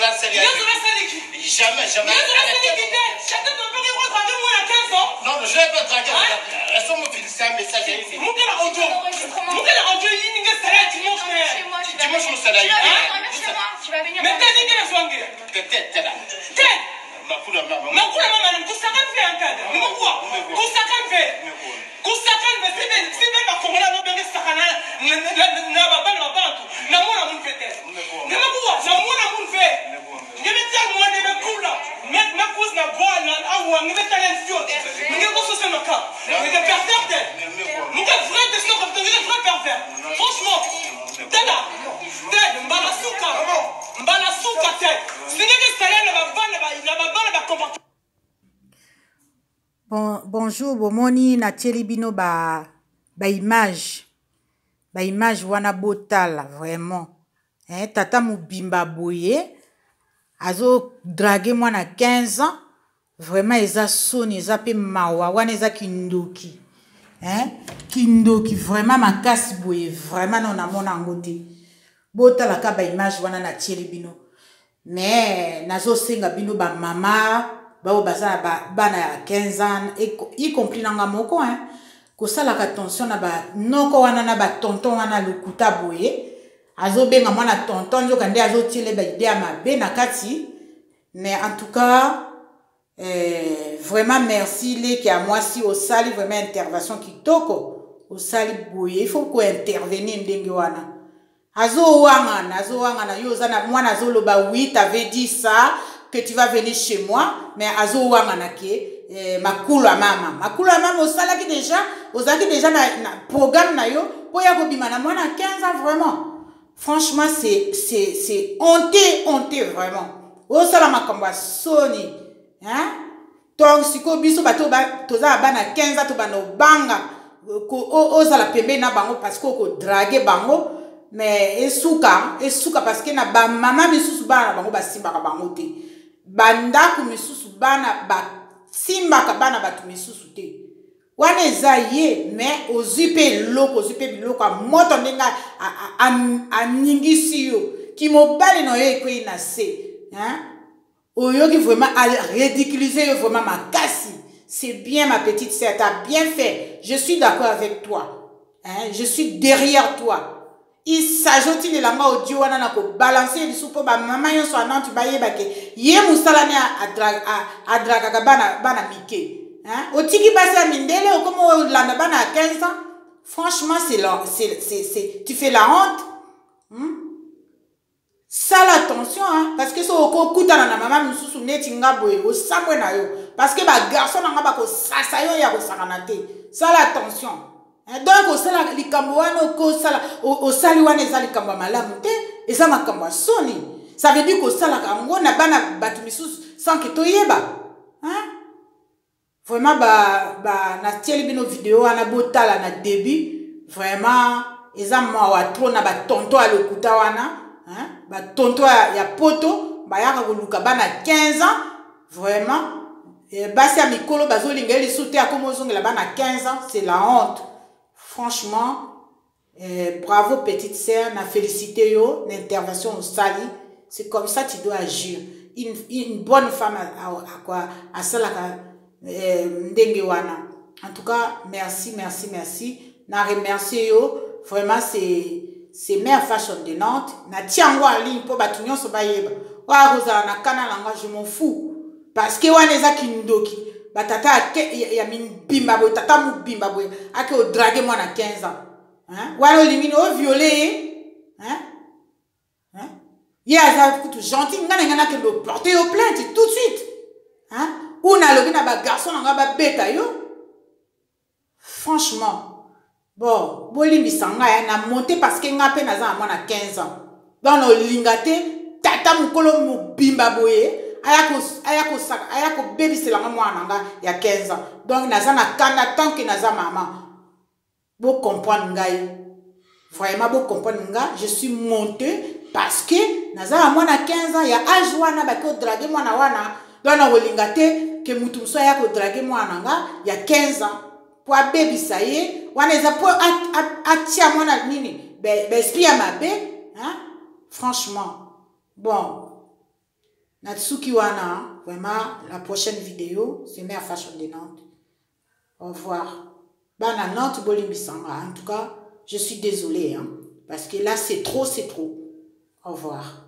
Jamais, jamais. Non, non, je ne vais pas draguer. Laisse-moi me un message. Dimanche, je Tu vas venir chez moi. Tu vas venir. Peut-être, Makula mama. Makula mama kusaka mve ankada. Nimukuwa. Kusaka mve. Kusaka mve sibe sibe bakongola no benge sakana na babana babantu. Namona mun fete. Nimukuwa namona mun fe. Ngebe tsa mwana be kula. Me me kus na bola awa ngebe tala nfio. Ngebe ko so no ka. Ngebe pervers de. Ngebe vrai de sno ngebe vrai pervers. Franchement. Tala. Ted mbala suka. Mbala suka ted. Singeke sala na babana ba na babana ba comportement. Bon, bonjour bomoni natieli bino ba ba image ba image wana botala vraiment eh, tata mobimba boye azo drague mwana 15 ans vraiment eza soni eza pe mawa wana eza kindoki eh? Kindoki vraiment makasi boye vraiment no namona yango te. Botala ka ba image wana natieli bino mais nazosenga bino ba mama bao baza na ba, bana ya 15 ans y compris nanga moko hein kosalaka attention na ba noko wana na ba tonton wana lokuta boye azobenga mwana tonton nzoka nde azotiele ba idée ya mabe na kati. Mais en tout cas vraiment merci leki ya mwasi osali vraiment intervention kitoko osali boye il faut ko intervenir ndenge wana azowangana azowangana yo oza na mwana azoloba oui t'avais dit ça que tu vas venir chez moi mais azowangana ke makulu ya mama makulu ya mama osalaki déjà ozalaki déjà na programme na yo mpo ya kobima na mwana 15 ans vraiment. Franchement c'est honteux honteux vraiment osala makambo ya soni hein. Donc sikoyo biso bato toza na bana 15 ans tobanda obanga ozala pembeni na bango parce que okodrague bango mais esuka esuka parce que na bamama misusu bana na bango basimbaka bango te bandako misusu bana basimbaka bana bato misusu te wana eza ye mais ozwi mpe eloko ozwi mpe biloko ya moto ndenge aningisi yo kimobali na yo ekwei na se hein? Oyoki vraiment a ridiculiser yo vraiment makasi. C'est bien ma petite sœur, t'as bien fait. Je suis d'accord avec toi. Hein? Je suis derrière toi. Il s'agit de langa audio wana na ko balancer lisu po ba mama nyonso ya Nantes bayeba ke ye musala ne adragaka bana bana mike. Hein? Otiki basi ya mindele okoma olanda bana ya 15 ans. Franchement, c'est la, c'est, c'est, c'est, tu fais la honte. Sala attention hein, parce que so okokutana na mama misusu neti nga boye osambwe na yo parce que ba garçon na nga bakosasa yo ya kosakana te. Sala attention hein, donc osala likambo wana okosala osali wana eza likambo ya malamu te, eza makambo ya soni. Ça veut dire kosalaka yango na bana bato misusu sans que toyeba hein. Vraiment ba natieli bino video wana botala na début vraiment eza mawa trop na ba tonton ya lokuta wana hein ba tonton ya poto bayaka koluka bana 15 ans vraiment basi ya mikolo bazolinga ye lisusu te akoma ozongela bana 15 ans c'est la honte franchement. Bravo petite sœur, na félicité yo l'intervention osali, c'est comme ça tu dois agir. Une bonne femme à quoi à salaka ndenge wana. En tout cas, merci merci merci. Na remercier yo vraiment c'est Mère Fashion de Nantes. Na tiango en ligne po batu nyonso bayeba. Wa kozala na kana nanga je m'en fous parce que wana eza kindoki. Batata ya mibimba boye, tata mobimba boye, ake o draguer mwana 15 ans. Hein? Wana olingi ni o violer ye? Hein? Hein? Ye aza kutu gentil, nga na nga nakende o porter yo plainte tout de suite. Hein? Ou nalobi na ba garçon na nga babeta yo. Franchement, bon, bolimbisa nga ya na monter parce que nga pe naza na mwana 15 ans. Donc na olinga te tata mokolo mobimba boye aya kobebisela nga mwana na nga ya 15 ans. Donc naza na kanda tant que naza mama. Bo comprendre ngai. Vraiment bo comprendre nga, je suis montée parce que naza na mwana 15 ans ya âge wana ba ko draguer mwana wana. Donc na olinga te que mutu mosusu aya ko draguer mwana nga ya 15 ans. Po abebisa ye wana eza po atia mwana nini ba esprit ya mabe, hein? Franchement. Bon. Na suki wana, vraiment, la prochaine vidéo, c'est Mère Fashion de Nantes. Au revoir. Bana Nantes, bolimbisanga. En tout cas, je suis désolée, hein, parce que là, c'est trop, c'est trop. Au revoir.